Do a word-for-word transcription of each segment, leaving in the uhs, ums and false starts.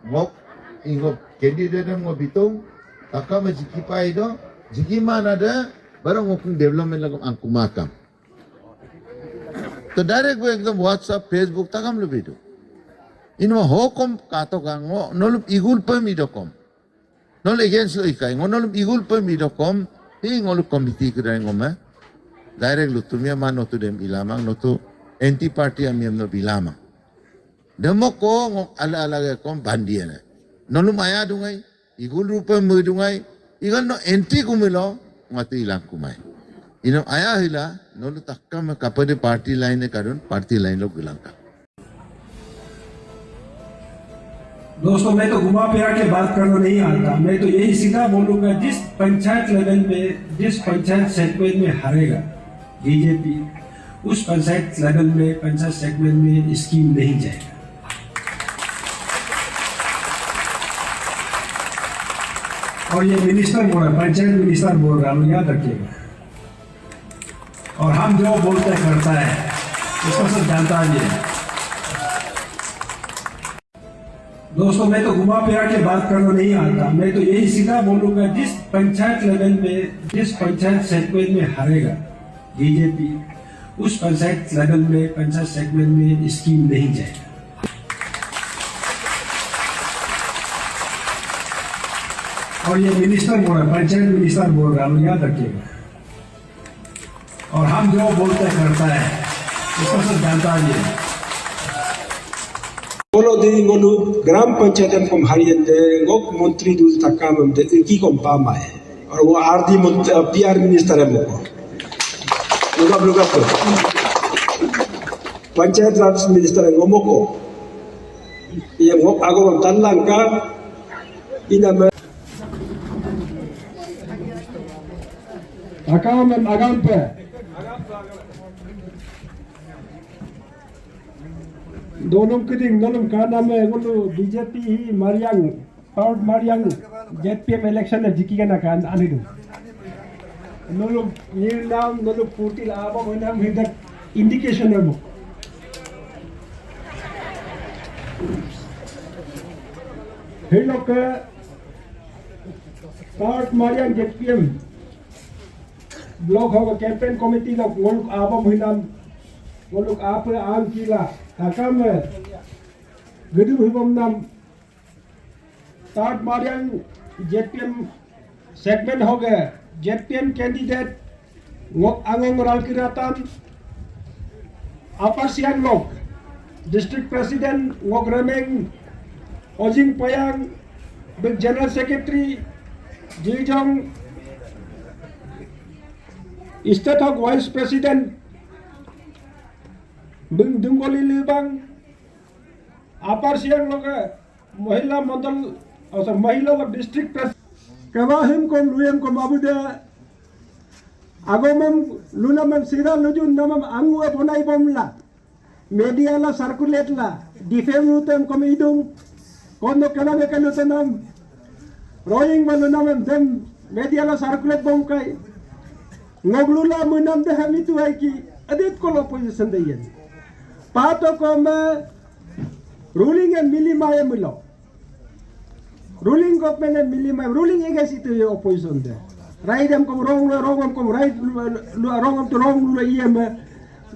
Ngok, ingop candidate em ngo bitung, takame jikipai do, jikimana de, barang ngokung development lagom angkumakam. To direct bo ekdom WhatsApp, Facebook takam lubidu. Inma hokom kato kango, nolup igul pem idokom. Nol against lo ikai, ngo nolup igul pem idokom, hi ngolup committee kudai ngome. Direct lutumia ma notu dem ilamang, notu anti party amiam no bilamang. Demoko ngok ala ala ge kom bandiane. Nolum aya dungai, igul rupe me dungai, igal no anti kumilo, ngatu ilang kumai. Ino aya hila, nolu takka me kapade party line ne kadun, party line lo gulangka. दोस्तों, मैं तो घुमा फिरा के बात करना नहीं आता। मैं तो यही सीधा बोलूंगा, जिस पंचायत लेवल में, जिस पंचायत सेगमेंट में हारेगा बीजेपी, उस पंचायत लेवल में, पंचायत सेगमेंट में स्कीम नहीं जाएगा। और ये मिनिस्टर बोल रहा है, पंचायत मिनिस्टर बोल रहा है, याद रखिएगा। और हम जो बोलते करता है, इसको सब जानता है ये। दोस्तों, मैं तो घुमा फिरा के बात करना नहीं आता। मैं तो यही सीधा बोलूंगा, जिस पंचायत लेवल में, जिस पंचायत सेगमेंट में हारेगा बीजेपी, उस पंचायत लेवल में, पंचायत सेगमेंट में स्कीम नहीं जाएगा। और ये मिनिस्टर बोल रहा है, पंचायत मिनिस्टर बोल रहा है, याद रखिएगा। और हम जो बोलते करता है, इसको सब जानता है ये। Bolo di ngolu gram panchayat em kom harian de ngok montri du takam em de irki kom pamai. Or wo ardi mont-, eh, P R minister em ko. Lugap lugap ko. Panchayat Raj minister em ngomoko. Iya ngok ago bam tanlangka. Ina me. Takam em agom pe. Dolung kídíng, dolung kaname ngolu B J P hi Mariyang, South Mariyang, Z P M election e jiki kana kan anidu. Nolu nirnam, nolu purtil aba menam hidak indication emo. Hiloke South Mariyang Z P M block hoga campaign committee lok ngoluk aba menam, ngoluk apa angkila, takame gedung hibom nam, South Mariyang Z P M segment hoge, Z P M candidate, ngok angong Ralkiratan, Upper Siang lok, District President, ngok remeng, Ojing Payang, big General Secretary, Jijong, State hok Vice President, big Dungoli Libang, Upper Siang loke, Mahila mandal, asa mahila la district pres. Kaba him kom luyem kom abude. Agomem lunamem sira lujun namem angu e bonai bomla. Media la circulate la. Defame lutem kom idung. Kondo kena meka lutenam. Roying ma lunamem dem media la circulate bomkai. Ngok lula menam de hamitu aiki. Adit kol opposition de yen. Pato kome Ruling em milimai emilo. Ruling government em milimai, ruling against itu ye opposition de. Right em kom wrong, wrong em kom right, lu, lu, wrong em to wrong, lu iyem.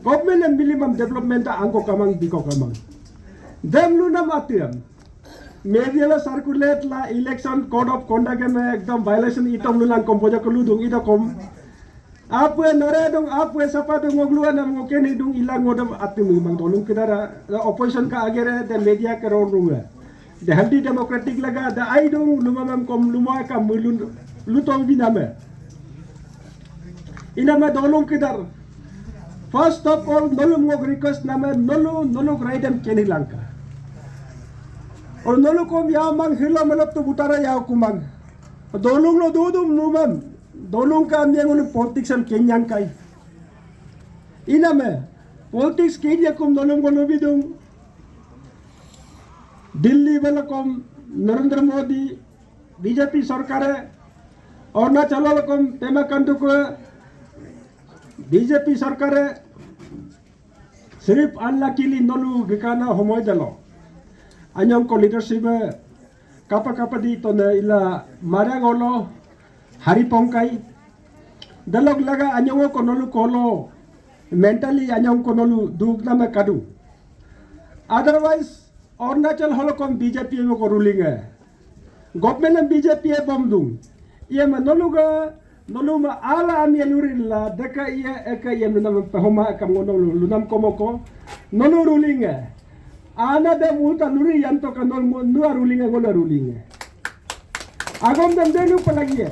Government em milimam development ta angko kamang, biko kamang. Dem lunam atem. Media la circulate la election code of conduct em ekdom violation itom lulang kom boja ko ludung ito kom. Apue nare dung, apue sapa dung, ngok luan nam ngoken hidung ilang ngodam ati mimang dolung kídara, da opposition ka agere, da media ke rong runga. Da healthy democratic laga, da aidung, lumamam kom luma ka mulun, lutong biname. Iname dolung kídar. First of all, nolum ngok request name, nolu, nolu raidam keni langka. Or nolu kom yamang hilo melop tu butara ya kumang. Dolung lo dudum lumam. Dolung ka amyang ulu politics am kenyang kai. Iname, politics kenya kum dolung ko lubidung. Delhi balakom Narendra Modi, B J P sarkare, Arunachal balakom Pema Khandu ko B J P sarkare, Sirip unluckily nolu gíkana homoi delo. Anyong ko leadership e kapa kapa di tone ila Mariyang olo, Hari Pongkai. Delok lega anyong ko nolu kolo, mentally anyong ko nolu duk nama kadu. Otherwise, Arunachal holo kom B J P ko ruling e. Government em B J P e bom dung. Iya ma nolu ga, nolu ma ala ami lurin la, deka iya eka iya lunam pehoma eka ngono lu-, lunam komoko. Nolu ruling e. Ana de multa luri yanto ka nol mo-, nua ruling e, ngolu ruling e. Agom dem delu palagi e.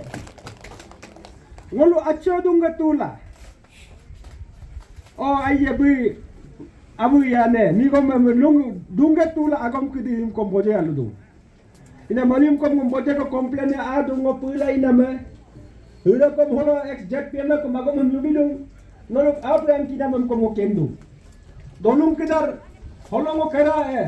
Ngolu acho dunga tula. O aiye bui, abu yane, migom em lung, dunga tula agom kidi him kom boje alu dung. Ina malim kom ngom bote ko complain ya adu ngo pula ina me. Hura kom holo ex Z P M ko magom hum lubidung. Nolok apa yang kita mem kom ngo kendu. Dolung kedar holo ngo kera e.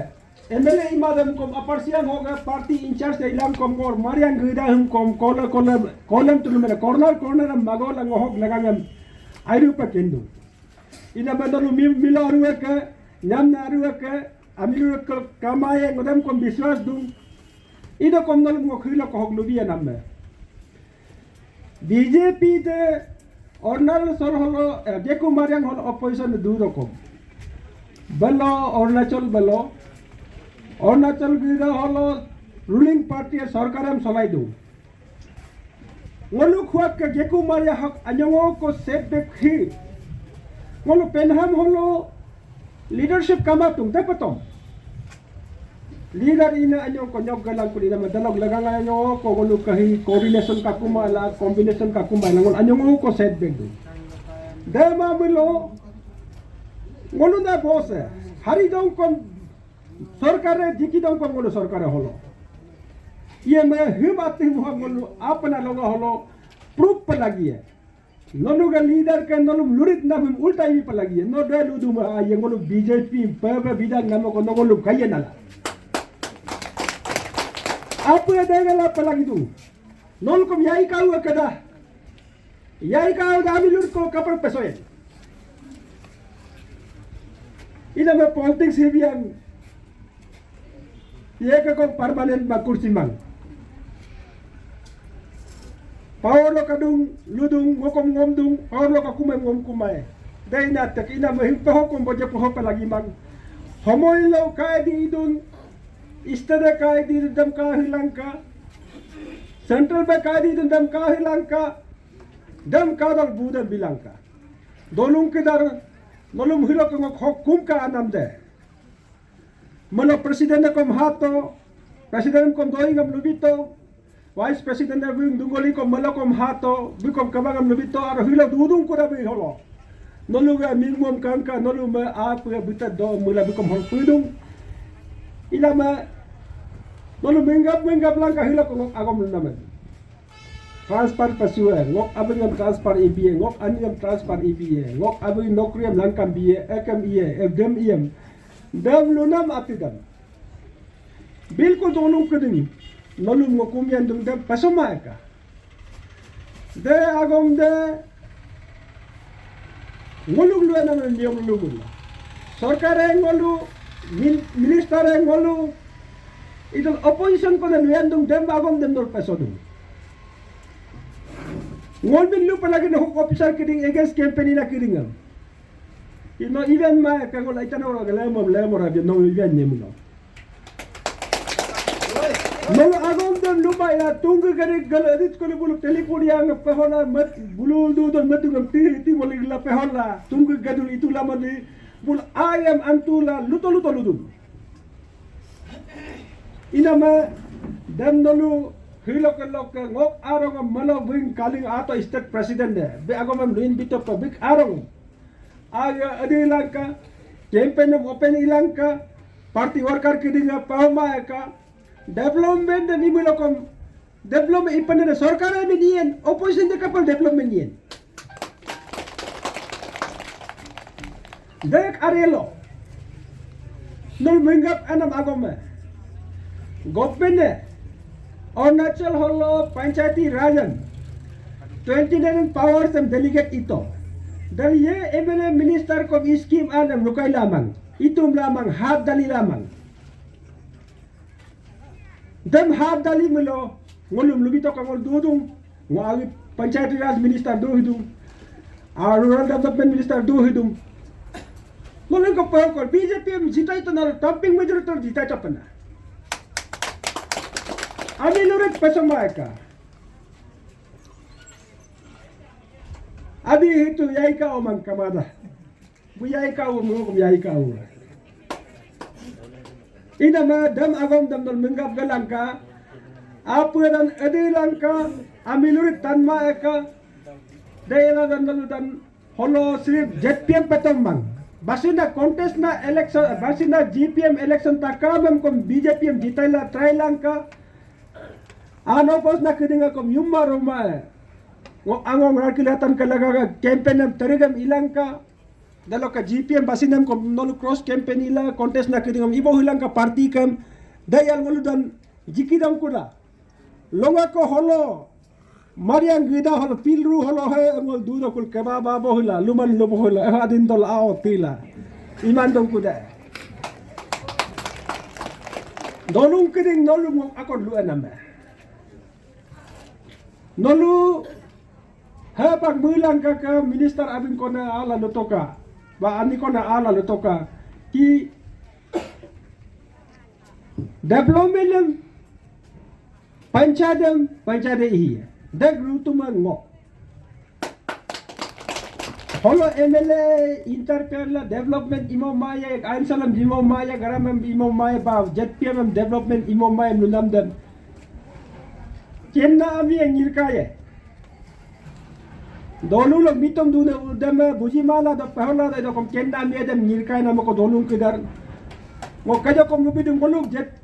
M L A imadem kom Upper Siang hoga party in charge ya ilang kom ngor Mariyang geda hum kom kola kola kolam tulu mena corner corner magola ngo hok lagangem. Airu pa kendu. Ina bandar lu mim-, mila aru eke, nyam na aru eke, ami lu eke kamaye ngodem kom biswas dung. Ina kom nolum ngo khila kohok lubi ya namme. B J P te Arunachal holo, eh, Geku Mariyang holo opposition du rokom. Belo Arunachal belo. Arunachal gira holo ruling party sorkarem solai du. Ngolu khuak ke Geku Mariyang hak anyongo ko setback hi. Ngolu penham holo leadership kamatung, tepetom. Leader ina anyong ko nyok galang kuli nama dalok lagang anyongo ko ngolu kahi coordination kakuma la, combination kakuma la, ngolu anyongo ko setback du. Dema milo, ngolu na boss e, hari dong kom Sorkare diki dong kom ngolu sorkare holo. Iya me him ati muha ngolu apna longa holo proof palagi ya. Nolu ga leader ke nolum lurit na him ulta iwi palagi ya. No de ludu ma aye ngolu B J P pebe bidang nama ko no ngolu kaya nala. Apa ya dega la palagi tu. Nolu kom yai kau kada. Yai kau dami lur ko kapal pesoyen. Ina me politics hibian. Iya ke kong permanent ma kursi mang. Power lo kadung, ludung, ngokom ngomdung, power lo kakumai ngom kumai. Dai na tek ina me him peho kom boje peho pelagi mang. Homoi lo kai di idun, istede kai di idun dem ka hilangka. Central be kai di idun dem ka hilangka. Dem kadal budan bilangka. Dolung kedar, nolum hilo ke ngok hok kum ka anam de. Melo president kom hato, president kom doi ngam lubito, vice president bing dungoli kom melo kom hato, bi kom kabang ngam lubito, aro hilo dudung kuda bi holo. Nolu ga mingmom kangka, nolu me apu ya buta do, mula bi kom hol pudung. Ila me, nolu menggap, menggap langka hilo ke ngok agom lunamen. Transfer pasue, ngok abengem transfer ibie, ngok aniem transfer ibie, ngok abeng nokriem langkam bie, ekem ie, evdem iem. Dem lunam atidem. Bilkul donung keding, nolum ngokum yandung dem pasoma eka. De agom de, ngoluk luena niom lumula. Sorkare ngolu, min-, ministere ngolu, idol opposition kone luyandung dem agom dem dol pesodung. Ngol min lupa lagi na huk officer kidding against campaign ina kidding am. Ino event ma ka ngol aitana ora ga lemor, lemor abi no event ne muno. Molo agom dem lupa ina tunggu gari galo edit kone bulu telepon yang pehola mat bulul dudon mat dugam ti, ti moli la pehola tunggu gadul itu lama di bul ayam antula luto luto ludum. Inama dem nolu hiloke loke ngok arong melo bing kaling ato state president de. Be agom em luin bito public arong. Aga adi langka, campaign em open ilangka, party worker kidinga pauma eka, development de nimi lokom, development ipane de sorkar em nien, opposition de kapal development nien. Dek arelo. Nol menggap anam agome. Government e Arunachal holo Panchayati Raj em twenty nine powers em delegate ito. Dal ye M L A minister kom scheme anam lukai lamang. Itum lamang, hat dali lamang. Dem hard dali melo, ngolum lubi toka ngol dudung, ngo agi Panchayati Raj Minister do hidung, a Rural Development Minister do hidung. Ngolum ko pahokol, B J P em jitai to nalo, thumping majority to jitai to pena. Ami lurit pesama eka. Adi hitu yaika omang kamada. Bu yaika u, mu yaika u. Ina ma dem agom dem dol menggap galangka. Apa dan adi langka, ami lurit tanma eka. Daerah dan lalu dan holo sirip Z P M petomang. Basina contest na election, basina G P M election takamem kom B J P em jitaila try langka. Ano pos na kedinga kom yumma roma. Ngo angong rakilatan kalaga campaign em terigam ilangka. Daloka G P M basinem kom nolu cross campaign ila contest na kedingam ibo hilangka party kam. Dayal ngolu dan jikidam kuda. Longa ko holo. Mariang gida holo pilru holo he ngol dudo kul kebaba bo hila luman lobo hila eh adin dol ao tila. Iman dong kuda. Dolung keding nolu ngok akon lu ename. Nolu he pak bilang kaka minister abin kona ala lutoka. Ba ani kona ala lutoka. Ki development em panchadem panchade ihi. Dek rutuman ngok. Holo M L A interfere la development imo maye, ansalam imo maye, garamem imo maye ba Z P M em development imo maye nunam dem. Kenna ami yang ngirkaye. Dolu lok mitom dune dem buji mala da pahola da dokom kenna ami dem ngirkai nama ko dolung kedar. Ngo kaja kom lubi dum boluk Z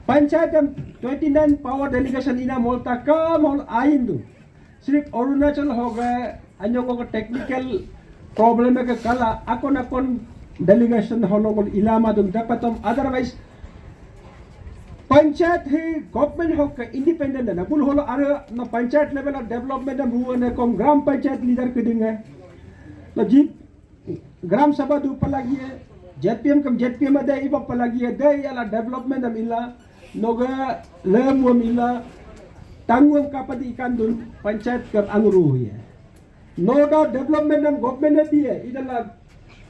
panchayat em twenty nine power delegation ina molta kam hol aindu. Sirip Arunachal hoga anyong ko technical problem ke kala akon akon delegation holongol ilama dum dapatom otherwise panchayat hi government hoke independent na bul holo are na panchayat level of development na buane kom gram panchayat leader kedinge na jip Gram Sabha du palagie, Z P M kam Z P M ada iba palagie, de yala development am ila, noga lem wam ila, tangwam kapadi ikandun, panchayat kam anguru ye. No da development am government am biye, idala,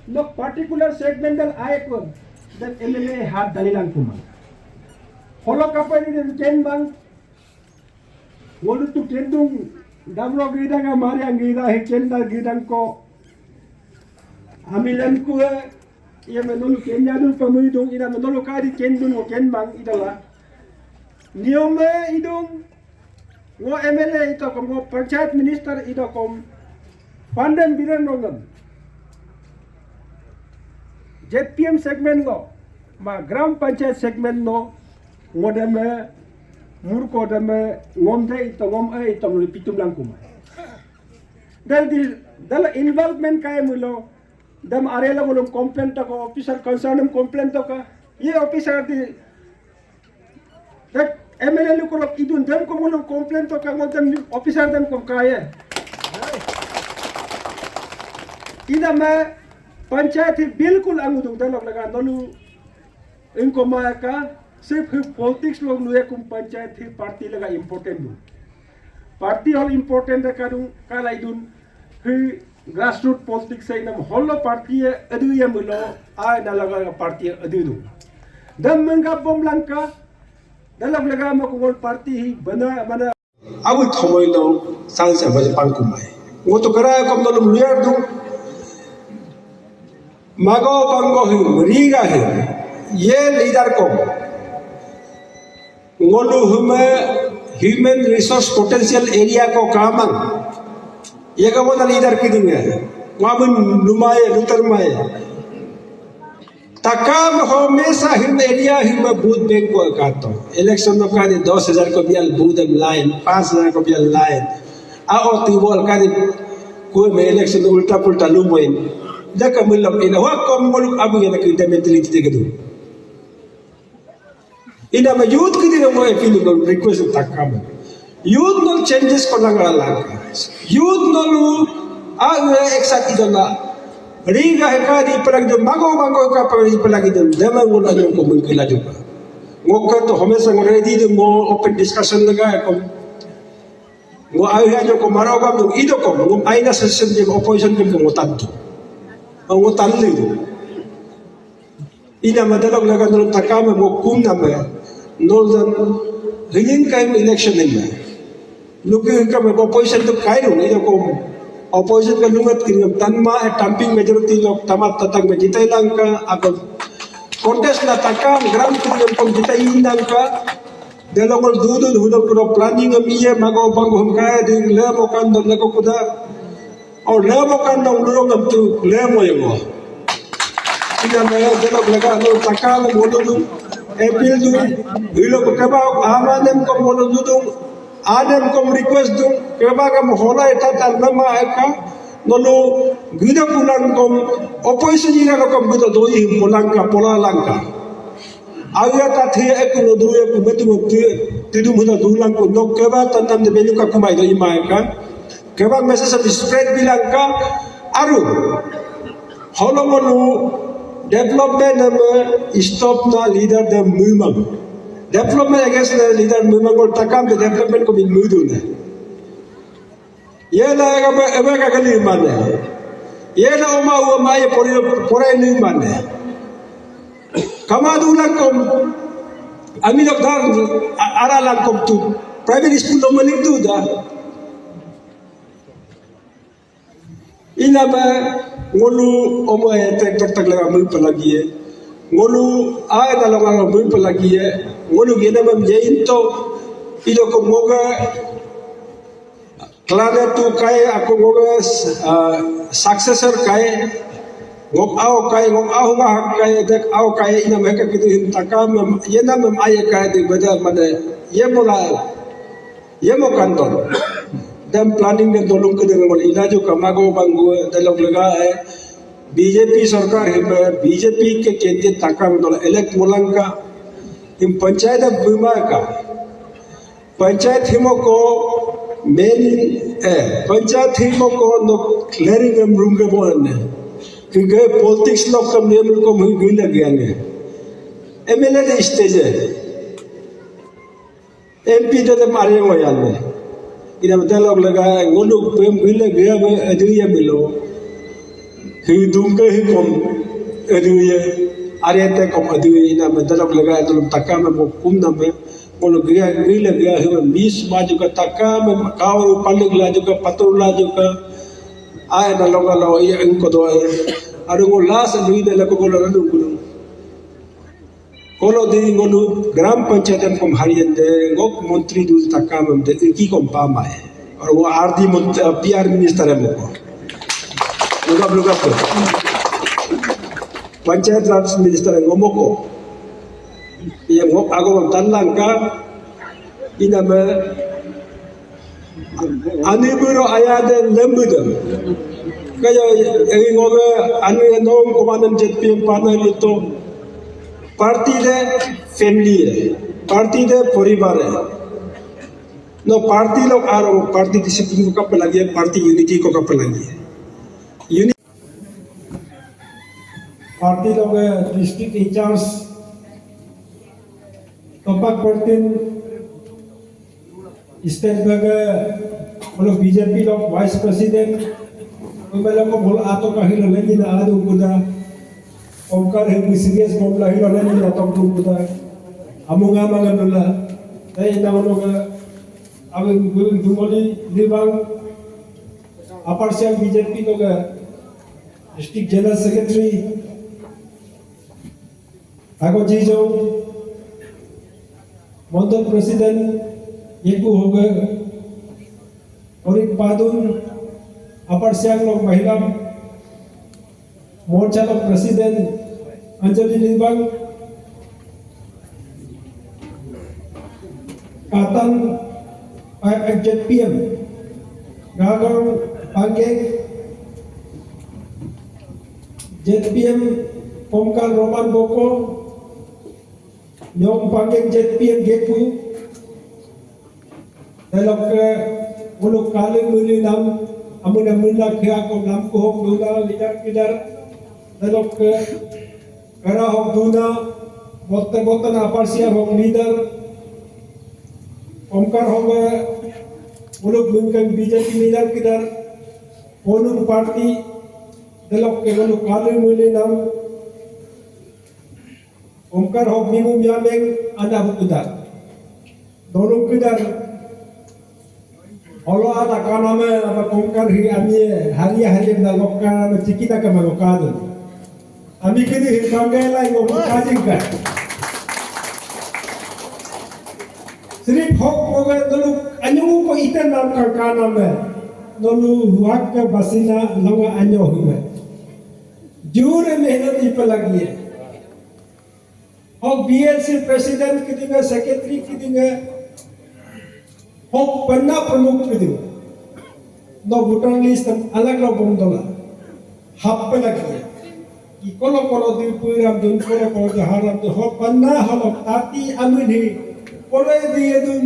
no particular segment dal aekwam, dan M L A hat dalilang kumang. Holo kapadi dan kenbang, Ngolutu kendung, damlo gidang amari ang gidang he kenda gidang ko. Amilan kue, iya menolu kenyadu pamui dung ina menolu kadi kendung o kenbang idala. Niome idung, ngo M L A ito kom, ngo panchayat minister ito kom, pandan biran rongam. Z P M segment lo, ma gram panchayat segment lo, Ngo deme, murko deme, ngom de ito, ngom e ito, ngoli pitum langkuma. Dal di, dal involvement kaya mulo, dem area lo ngolum complain toka, officer concern em complain toka. Ye officer di, dek M L A lu kolok idun dem ko ngolum complain toka, ngol dem officer dem kom kaya. Ina ma panchayat hi bilkul angudung dalok laga nolu Ingko maka, sirf hi politics lo luye kum panchayat hi party laga important du. Party hol important da kadung, kala idun, hi grassroot politics sa inam holo party e adu ya mulo, a na laga party e adu du. Dam mengga bom langka, dalam laga ma kungol party hi bana, mana Abu thomoi no sansa baje pangkumai. Ngoto kara kom nolum liar du. Mago bango him, riga him. Ye leader kom. Ngolu hume human resource potential area ko kamang. Ye ka wona leader kidung ya. Wamun lumaye, lutar maye. Takam homesa him area him vote bank ko kato. Election no kani dos hajar ko bial vote em line, paanch hajar ko bial line. Ao tibol kani ko me election ulta pulta lumoin. Daka mulok ina wa kom muluk abu yana kita mentality de gedu. Ina ma youth kidi no mo appeal no request takam. Youth no changes ko langa langa. Youth no lu a exact idona. Riga heka di pelagi do mago mago ka pelagi pelagi do dama ngul anyong ko mengkila juga. Ngo ke to homesa ngo ready do ngo open discussion lega ekom. Ngo ayo ayo ko maro gam do ido ko ngo aina session de opposition ke ngo tantu. Ngo tantu. Ina madelok lega nol takame ngo kum name. Nol dan hingin kaim election ina. Luki hingka me opposition to kairu, ina kom opposition ka lungat kirim tanma e tamping majority lok tamat tatang me jitai langka, ako contest na takam gram kirim kom jitai langka, delongol dudun hudok kudo planning am iye mago banggo hum kaya di lemo kan don leko kuda, or lemo kan don lurong am tu lemo yengo. Ina me delok lega no takam ngolodung, appeal dung, hilo keba amanem kom ngolodung, Adem kom request dung, keba kam holai tata nama eka, nolu gida pulang kom, opposition ina kom gida doi him polangka, pola langka. Aga tathi eku no duru eku metu metu, tidum hina dulang ko, nok keba tanam de benuka kumai do ima eka. Keba message spread bilangka, aru. Holo ngolu development em stop na leader de mumang. Development against na leader mumang ngol takam de development ko min mudu na. Ye na ega be ebe ka kali mane. Ye na oma ua mai pori pori ni mane. Kama du langkom. Ami lok dar ara langkom tu. Private school lo malik tu da. Ina me ngolu omo e tek tek tek lega mui pelagi e. Ngolu ae dalong alo mui pelagi e. Ngolu gena mem ye into. Ido ko moga klane tu kai ako moga ah, successor kai. Ngok ao kai, ngok ao ma kai, dek ao kai ina me ka kitu hin takam mem yena mem aye kai di beda mane ye mola. Yemo kanton. Dem planning dem tolung ke dem ngol ilaju ka mago banggu delok lega e. B J P sorkar him B J P ke candidate takam tol elect molangka. Him panchayat bima ka. Panchayat himoko main eh panchayat himoko no clearing em room ke bolan ne. Ke politics lok kam nem ko mui gila gyange. M L A de stage. M P de dem are ngo yalme. Ina betalok lega ngoluk pem gila gila be aduya milo. Hi dungke hi kom aduya. Are te kom aduya ina betalok lega tulum takame mo kum name. Ngoluk gila gila gila hi mis maju ka takame kau palik laju ka patur laju ka. Ai na loga lo iya engko doa. Aduh ngo las aduya de lako golo lalu gunung. Kolo di ngolu gram panchayat em kom harian de ngok montri du takam em de iki kom pamai. Or wo R D mont- eh, P R minister em ko. Lugap lugap ko. Panchayat Raj minister em ngomoko. Iya ngok ago tanlangka iname Ani biro ayade lembudem. Kaya egi ngoge ani nom komanem J P M partner luto. Party de family e. Party de poribar e. No party lok aro party discipline ko kapelagi, party unity ko kapelagi. Uni- Party loge district in charge Topak Pertin State bage bolo B J P lok vice president, umelo ko bolo ato kahilo leni na adu kuda, omkar he serious bom lahilo leni na tok kuda, amunga mangan dula, dai na ulo ga, awin gulung dungoli libang, Upper Siang B J P loge district general secretary, Ago Jijong, Mandal President, Yeku Hoge, Orik Padun, Upper Siang lok Mahila Morcha lok President, Anjali Libang, Katan, P F F Z P M, Gagang, Pangkeng, Z P M, Komkar Roman Boko, Nyong Pangkeng Z P M Geku, Telokke, Uluk Kali Muli Nam, Amuna Muna Kia Kom Nam Kuhok Duna, Lidar Kidar, Telokke, Kara Hok Duna, Botte botte na Upper Siang hok leader, Komkar hok, uluk mungkin B J P leader kídar, polling party, delokke uluk kali muli nam, Komkar hok mimum yameng, anda bukudar. Dolung kídar, Olo ada kaname apa Komkar hi amie haria haria na lokka na cikita kama lokadu. Ami kídí hi banggai lai ngo kajing ka. Sirip hok moga nolu anyong ko iten nam ka kaname. Nolu huak ke basina longa anyo hume. Jure mehnat ipa lagi ya. Hok B L C president kídínge, secretary kídínge, hok penna pramukh kídínge. No voter list am alag lo bomdola. Happe lagi. Ikolo kolo di puiram dun, kolo kolo di haram dun, hok penna holo tati amin hi. Kolo di yedun,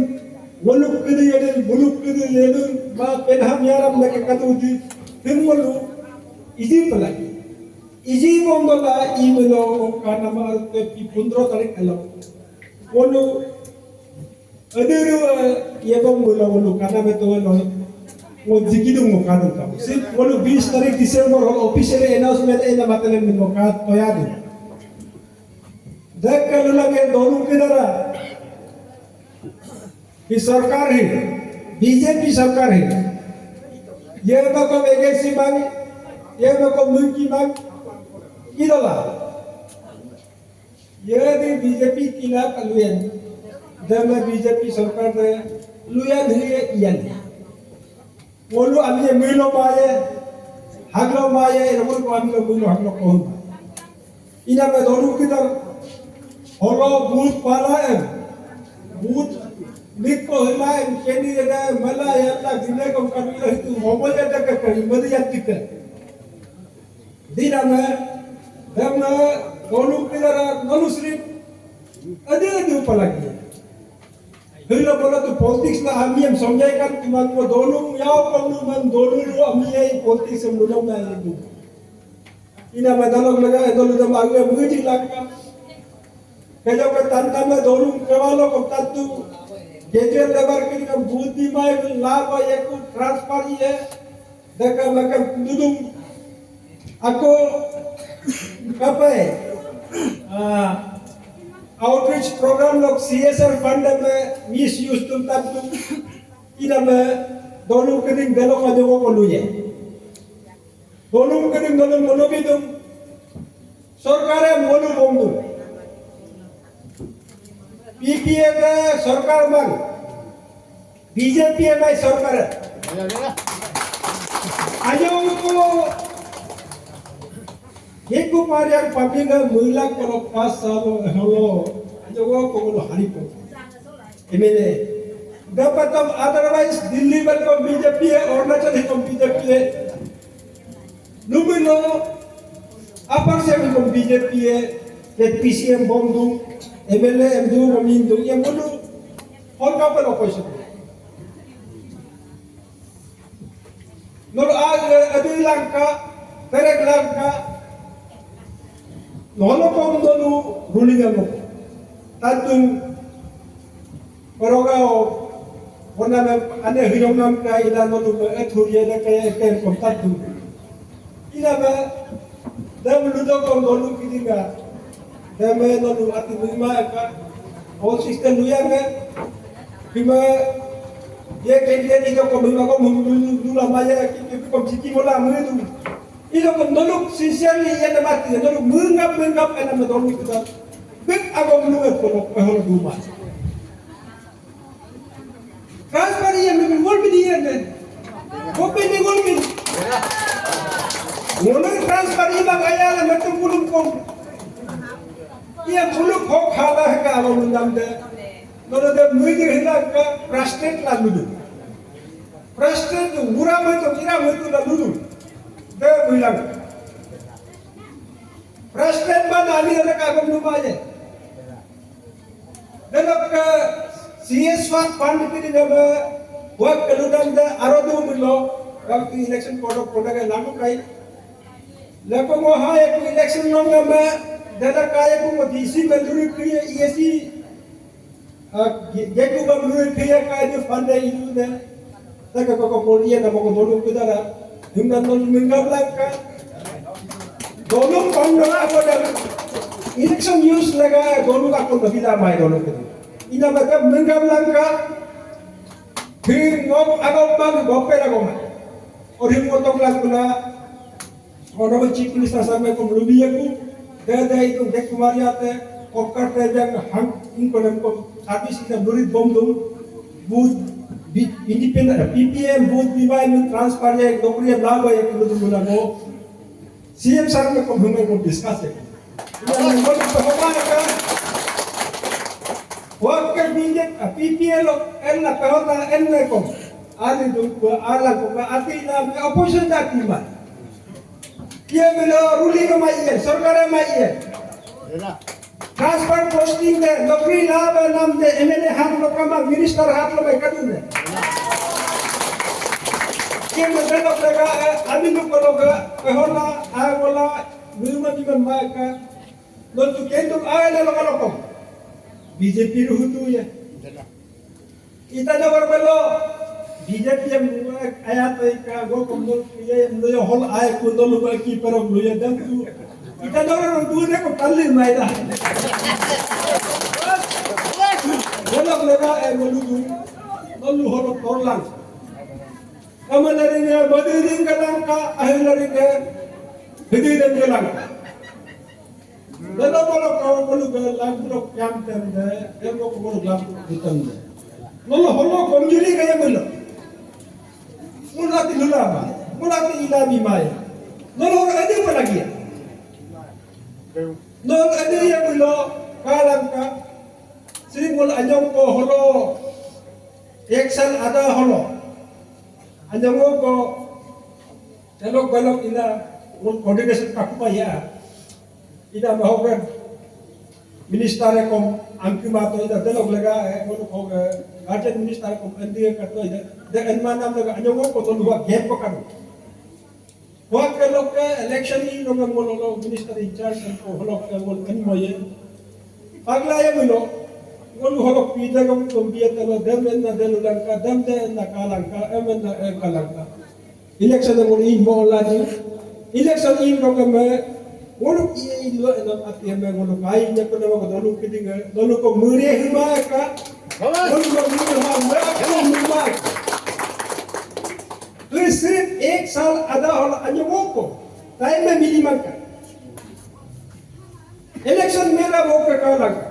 ngoluk kídí yedun, buluk kídí yedun, ma penham yaram lagi kadu di, tim ngolu, iji pelagi. Iji bomdola imelo kanama arte pi pundro tarik elo. Wolu aduru yebom bola wolu kanama to wolu. Wo jikidung mo kadu ka. Si wolu bis tarik December hol officially announcement ena matalen mo ka toyadu. Dak kalu lagi dolung kídara. Hi sorkar hi, B J P sorkar hi. Ye mako vacancy mang, ye mako mulki mang, idola. Ye di B J P kila kaluyen, dama B J P sorkar de luyan hi ye iyan. Ngolu ami ye milo maye, haglo maye, ngolu ko ami lo milo haglo ko. Ina me dolung kídar, holo booth pala em, booth liko hima em, keni eda mala yalla bine kom kami lo hitu homo ya daga kari mari ya tika. Dina me, dama dolung kídar nolu sri, adi adi upalagi. Hila bola tu politics la ami em somjai kan, tuman mo dolung yau pemlu man dolung lo ami em politics em lulong na itu. Ina me dolung lega dolung dama agu em muji langka. Kajo ke tantam la dolung kewalo ko tantu. Gejer lebar kini kan budi mai laba yeku transfer ye. Deka maka dudung ako kapai, ah, outreach program lok C S R fund me misuse tum tantu ina me dolung kídíng delok ajo ko luye. Dolung kídíng dolung mono bidung. Sorkare molu bomdu. P P A ke sorkar mang. B J P M I sorkar. Ayo ko. Yeku parian public mulak kolo pas salo holo. Ayo ko ko hari ko. M L A. Dapat otherwise Delhi bal ko B J P hai, Arunachal hi ko B J P hai. Numino, Upper Siang hi ko B J P hai, P C M bomdu, M L A M D U bomdu, ye mulu, hol kapal opposition. Nolu a, adi langka, terek langka, nolu kom nolu ruling amo. Tantung, perogao, kona me, ane hirong nam ka ila nolu me, et huriye de ke, ke kom tantung. Ila me, dem ludo kom nolu kídínga. Dem me nolu ati mima eka. All system luya me. Bima, ye ke ye ni ko bima ko mu, mu, mu, mu la maya ki, ki, kom siki mola mu itu. Ila kom nolu sincerely ye na mati, nolu mengap, mengap, ena me nolu kita. Bik ago mengap ko, ko holo duma. Transfer iya mimi ngol midi iya men. Kopi ni ngol midi. Ngol transfer iya bang ayala metu bulum kom. Iya buluk hok hala heka abang undam de. Nono de muidi hila ka frustrate la ludu. Frustrate tu mura metu kira metu la ludu. De muilang. President ba nani ada kagum lupa aja. Delok ke C S R fund kídí nama buat keludan da arodu milo waktu election code of conduct lamu kai. Lepo mo ha ek election long nama Dada kaya kuma D C bel duri kriya E S C. Geku bam duri kriya kaya di fanda idu de. Taka koko kol iya na moko dolung kudara. Himna non menggam langka. Dolung kondora ako dan election use laga dolung ako nabila mai dolung kudu. Ina bata menggam langka. Him ngom agom bang gope lagoma. Or him ngotok langkuna. Honorable Chief Minister sir me kom lubiyaku, dada itu dek kumariate, kokar te jang hang ingkolem kom service ina lurit bomdung, booth independent, P P M booth bimai min transfer ya, nokri ya laba ya kudu guna go. C M sir me kom humai kom discuss ya. Ina men kom pahama ka, wakil minjek, P P L lo, en la kahota, en me kom. Adi dung ko, ala ko, ati na, opposition dati ma. Ye melo ruling ma iye, sorkar ma iye. Transfer posting de, nokri laba nam de, M L A hat lo kama, minister hat lo mai kadun de. Ye melo delo lega, amin ko loga, kahona, agola, numa di man maika. Lontu kendu, ay na loga loko. B J P ruhutu ye. Itanagar belo, B J P em ayat ka go komdol, iya em loyo hol ay kundol ba ki parok loyo dam tu. Itanagar tu ne ko kalli maida. Bolok lega ay moludu, molu holo torlang. Kama laringe badiring galangka, ahil laringe badiring galangka. Delo bolo kawo bolo ke lagu dok jam tem de, delo bolo lagu hitam de. Lolo holo komjuri kaya bolo. Mulati lula ma, mulati ilami maya. Lolo holo adi ma lagi ya. Lolo adi ya bolo, kalangka. Sri mul anyong ko holo, eksan ada holo. Anyong ko, telok balok ina, mul coordination pakupa ya. Ida mahogan minister e kom angki mato ida delok lega e, ngolu ko, eh, guardian minister e kom endi kato ida. De en manam lega anyong ko tolu wa gap ko kan. Wa ke lokke election i ngolu ngolu minister in charge ko holok ke ngolu en moye. Pagla ye milo. Ngolu holok pide kom kom biya telo dem en na delu langka, dem de en na kalangka, em en na en kalangka. Election ngolu in mo laju. Election in ko keme, ngolu iye in lo enam ati heme ngolu kai nya ko nama ko dolu kidinga, dolu ko mure hima ka. Ngolu ko mure hima, mure hima. Tui sirf ek saal ada hol anyo ko. Time me mili mangka. Election mela boke kalang.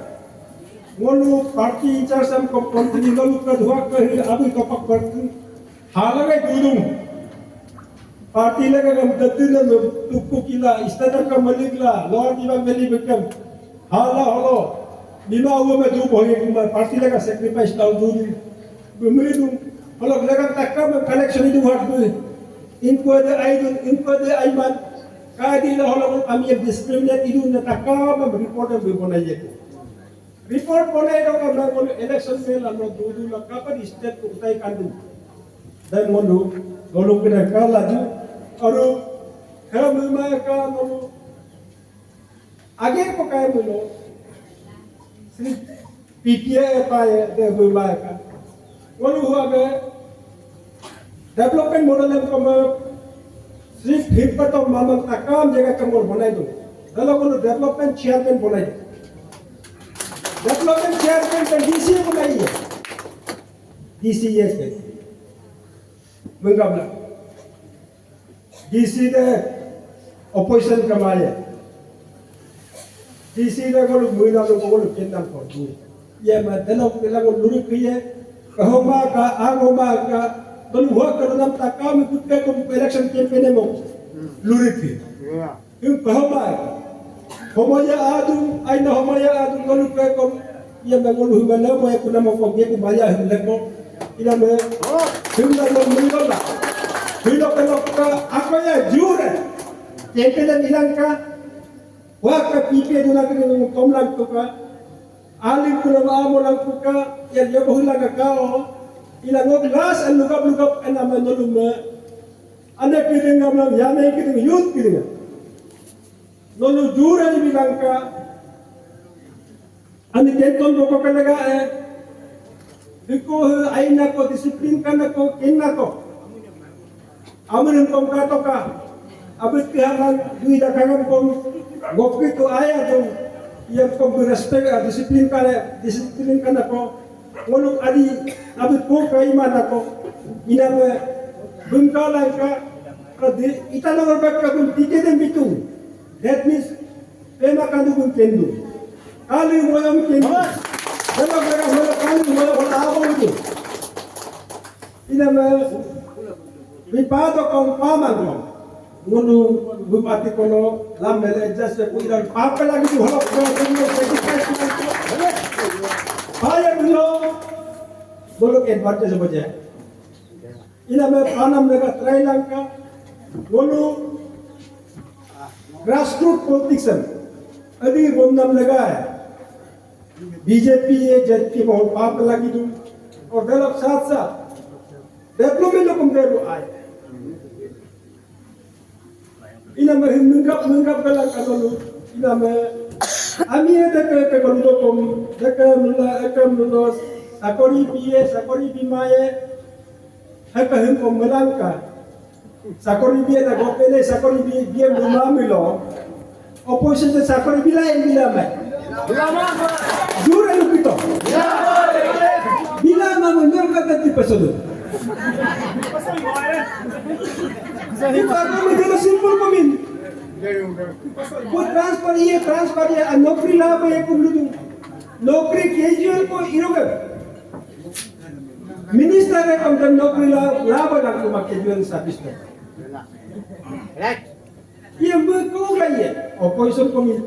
Ngolu party in charge am ko continue ngolu ka dua ka hi abu kapak party. Hala ngai dudung. Party lega ngam dati na tukku kila, istana ka malik la, lawan iba meli bekam. Hala holo. Lima uwa me du bohi kuma party lega sacrifice la dudung. Bumidung. Holo lega takka me collection idu hat bu. Inko de aidun, inko de aiman. Kadi la holo ami discriminate idu na takka me report bu bonaiye. Report bonai doka me ngolu election me la no dudu la kapan state ko utai kandu. Dan ngolu, ngolu kena kala ju, aru, kaya mema ka ngolu, age ko kaya melo, sri P P A pa ya, de mema ka. Ngolu hua ke, development model em kama, sri himpat to mamang takam jaga kamor bonai do. Dala ngolu development chairman bonai do. Development chairman kan D C ko nahi hai. D C yes ke. Menggabla. D C de opposition kamaya. D C de ko lu muina lu ko lu kenam ko du. Ye ma delo kela ko luru kiye. Kahoma ka angoma ka. Tolu ho ka nam takam kutte ko election campaign mo. Luru kiye. Yu pahomai. Homaya adu, aina homaya adu ngolu pekom. Iya me ngolu hima lemo ya kuna moko geku maya him leko. Ina me him lemo milo la. Hilo pelok ka ako ya jure. Tempe dan ilangka. Waka pipe duna kene ngom tomlang toka. Aling kuna ma amo langkuka. Ya ya bohula ka kao. Ina ngok las an lugap lugap ena me nolu me. Ane kiding ngam lang yane kiding youth kiding. Nolu jurani bilangka, ani kenton boko kalaga e, diko he aina ko disiplin kana ko kenna ko. Amunin kom katoka, abit ke haman dui dakangan kom, gokki to aya to, yang kom respect a disiplin kale, disiplin kana ko, ngoluk adi, abit ko kaimana ko, iname, bengkalangka, ita nomor bakka bun tiket yang bitu. That means, pema kandu bun kendu. Kali moyong kendu. Pema kara moyong kali moyong kota abon itu. Iname, mi pato kong paman kong. Ngunu bupati kono lam mele adjust ya kuiran papa lagi tu hok. Paya dulu. Bolok advantage baca. Iname panam lega try langka. Ngunu grassroot politics em. Adi bomnam lega ya. B J P ye Z P bahut paap lagi tu. Aur delok saath saath development lokom deru ai. Iname hin mengkap mengkap bela kanolu. Iname ami ye deke ke kondo kom deke mula eke mula sakori biye sakori bimaye. Heka hin kom melangka. Sakori biye na gopene sakori biye biye mula milo. Opposition te sakori bila yang bila mai. Jura lupito. Bila mama nol kata di pasodo. Itu aku menjadi simpul komin. Buat transfer iya transfer iya a nokri laba ya pun ludu. Nokri casual ko iroga. Minister ya konten nokri laba dan kuma casual service. Iya mengko gaya opposition komin.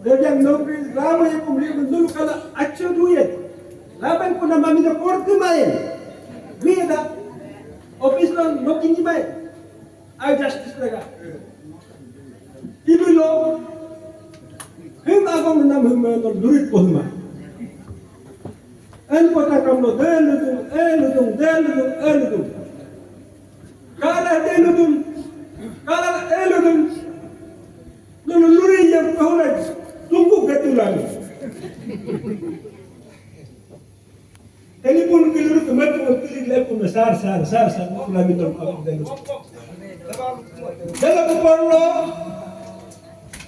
Dajang nokri laba ya pun ludu dulu kala acho duye. Laban kuna mami da korte main. Biye da office lo nokini main. Ai justice lega. Ibilo him agom nam him no lurit ko hima. En kota kamlo de ludung, e ludung, de ludung, e ludung. Kala de ludung, kala e ludung. Lulu luri yang pahulai tunggu ketulangi. Telepon ke lulu ke matu ke kiri lepu na sar sar sar sar lami tong kamu delu. Dala ko parlo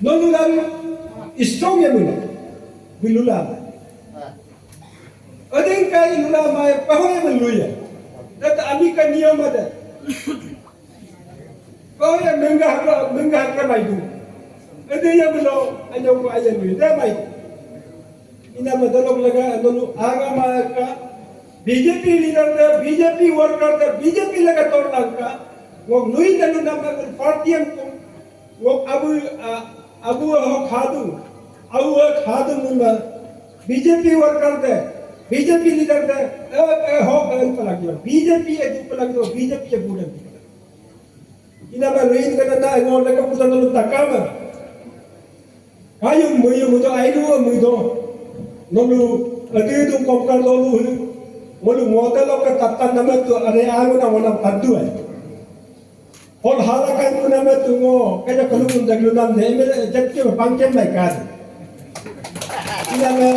nolu dan strong ya muna. Bilula. Adeng kai lula mai pahoy meluya. Data ami ka niyam ada. Kau yang menggah apa menggah apa mai tu. Ede yang belum anyong ko ayan ni dah mai. Ina madalok lega nolu agama ka B J P leader da B J P worker da B J P lega torlangka. Ngok nui nanu nama party yang ko ngok abu abu hok hadu abu hok hadu muna B J P worker da B J P leader da eh eh hok eh palagyo B J P eh palagyo B J P eh bulan. Ina ma luin kana na ngo leka pusa nolu takama. Kayu muyu mudo aidu mudo. Nolu adi du komkar nolu hi. Ngolu ngota loka tatan nama tu are angu na wana padu ai. Hol halakan ku nama tu ngo kaja kalungun daglu nam de emel jatke bangken mai kan. Ina ma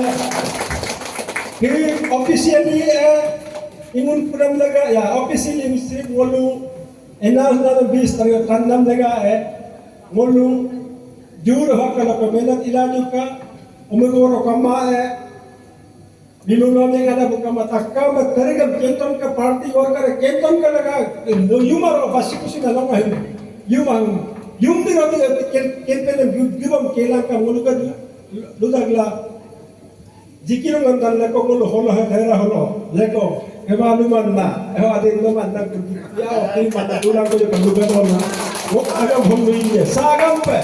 hi officially eh ingun kunam lega ya officially mistri ngolu Ena huna bis tario tandam lega e, ngolu jur hok kala ko mehnat ilaju ka, umegoro kama e, bilu none kada buka mata kama terigam kenton ka party worker kenton ka lega, no yuma ro basi kusi na longa hin, yuma hin, yum di roti ken ken pele gibam kelang ka ngolu ka du, du dagla. Jikiro ngantan leko ngolu holo he hera holo leko. Ema luman na. Eho adin luman na. Ya o kiri mata tulang ko jeka lugan holo. Wo agam holo iye. Sagam pe.